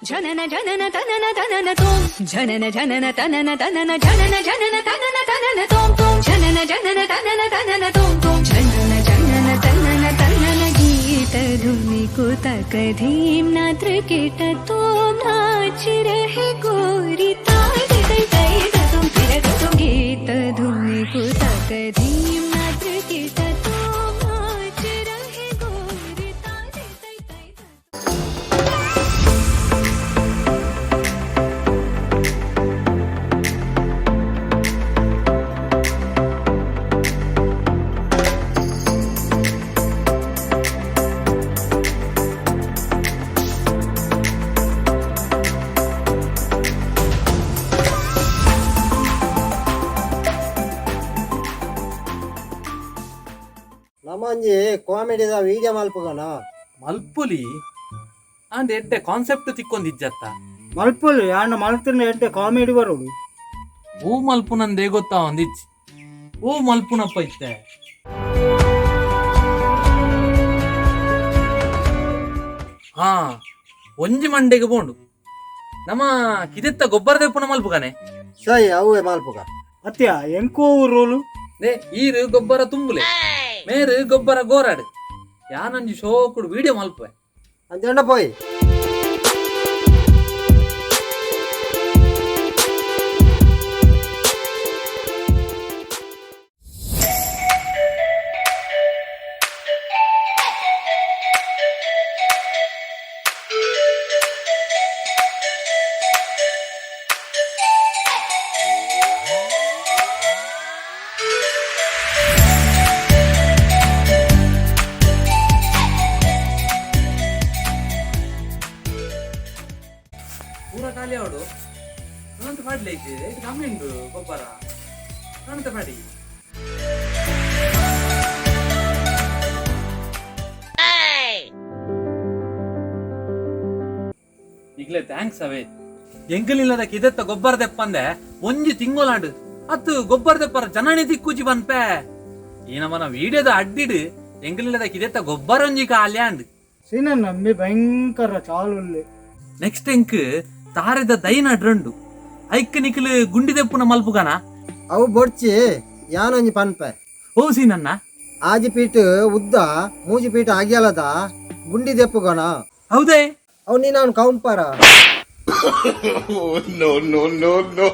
ಜನನ ಜನನ ತನನ ತನನ ತೋಂ ಜನನ ಜನನ ತನನ ತನನ ಜನನ ಜನನ ತನನ ತನನ ತೋಂ ತೋಂ ಜನನ ಜನನ ತನನ ತನನ ತೋಂ ತೋಂ ಜನನ ಜನನ ತನನ ತನನ ಗೀತ ಧುನಿ ಕುತ ಕಧೀಂ ನಾತ್ರ ಕೇಟ ತೋಂ ನಾಚ ರಹೆ गोरी ताय तै तै तुम फिर तुम गीत धुनी कुत कधीम नात्र केट तोम नाच रहे गोरी ताय तै तै ನಮ್ಮಂಜಿ ಕಾಮಿಡಿದ ವೀಡಿಯೋ ಮಲ್ಪುಗನ. ಮಲ್ಪುಲಿ ಅಂಡ್ ಎಡ್ಡೆ ಕಾನ್ಸೆಪ್ಟ್ ತಿಕ್ಕೊಂದಿಜ್ಜತ್ತ. ಮಲ್ಪುಲಿ ಆಂಡ ಮಲ್ತಿನ ಎಡ್ಡೆ ಕಾಮಿಡಿ ಬರೋಡು. ಹೂ ಮಲ್ಪುನಂದೇ ಗೊತ್ತಾ ಒಂದಿಜ್ಜಿ ಹೂ ಮಲ್ಪುನಪ್ಪ ಇತ್ತೆ. ಹಾ ಒಂಜಿ ಮಂಡೆಗೆ ಬೋಂಡು ನಮ್ಮ ಕಿದೆತ್ತ ಗೊಬ್ಬರ ದೆಪ್ಪುನ ಮಲ್ಪುಗನೆ. ಸೈ ಅವೇ ಮಲ್ಪುಗ. ಅತ್ಯ ಎಂಕೋ ರೋಲು. ನೇ ಈರು ಗೊಬ್ಬರ ತುಂಬುಲೆ ಮೇರು ಗೊಬ್ಬರ ಗೋರಾಡು ಯಾನೊಂಜಿ ಶೋಕುಡು ವಿಡಿಯೋ ಮಲ್ಪುವೆ. ಅಂಚಂಡ ಪೋಯ್. ಪೂರ ಖಾಲಿ ಅವಡು ನನ್ನಂತ ಪಾಡ್ಲೇಕ್ ಇದು ಕಮ್ಮಿ ಉಂಟು ಗೊಬ್ಬರ ನನ್ನಂತ ಪಾಡಿ. ಈಗಲೇ thanks ಅವೇ ಎಂಕಲಿಲ್ಲದ ಕಿದೆತ್ತ ಗೊಬ್ಬರ ದೆಪ್ಪಂದೆ ಒಂಜಿ ತಿಂಗೋಲಾಂಡು ಅತ್ತು ಗೊಬ್ಬರ ದೆಪ್ಪರ ಜನನಿ ತಿಕ್ಕುಜಿ ಬನ್ಪೆ ಈ ನಮ್ಮನ ವಿಡಿಯೋದ ಅಡ್ಡಿಡು ಎಂಕಲಿಲ್ಲದ ಕಿದೆತ್ತ ಗೊಬ್ಬರ ಒಂಜಿ ಖಾಲಿ. ಸೀನ ನಂಬಿ ಭಯಂಕರ ಚಾಲು. ನೆಕ್ಸ್ಟ್ ಎಂಕ್ ತಾರೆದ ದೈನ ಡ್ರಂಡು ಐಕ್ ನಿಕ್ಲು ಗುಂಡಿ ದೆಪ್ಪುನ ಮಲ್ಪುಗನ. ಅವು ಬೊಡ್ಚಿ ಯಾನೊಂಜಿ ಪನ್ಪೆ. ಓ ಸೀನನ್ನ. ಆಜಿ ಪೀಟ್ ಉದ್ದ ಮೂಜಿ ಪೀಟ್ ಆಗ್ಯಲದ ಗುಂಡಿ ದೆಪ್ಪುಗಣ. ಹೌದೇ. ಅವು ನೀನು ಅವ್ನು ಕೌಂಪಾರ. No, no, no, no.